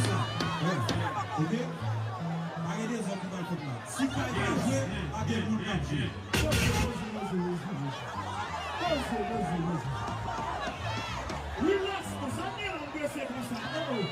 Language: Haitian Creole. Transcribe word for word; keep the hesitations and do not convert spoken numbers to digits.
Sa, wè. Ok? Pa gen dezòd ki pral fèt la. Si kay pa jwe, pa gen moun k ap jwe. Poze, poze, poze, poze. Poze, poze, poze. Relax, non, sa gen angrese konsa. Oh, oh.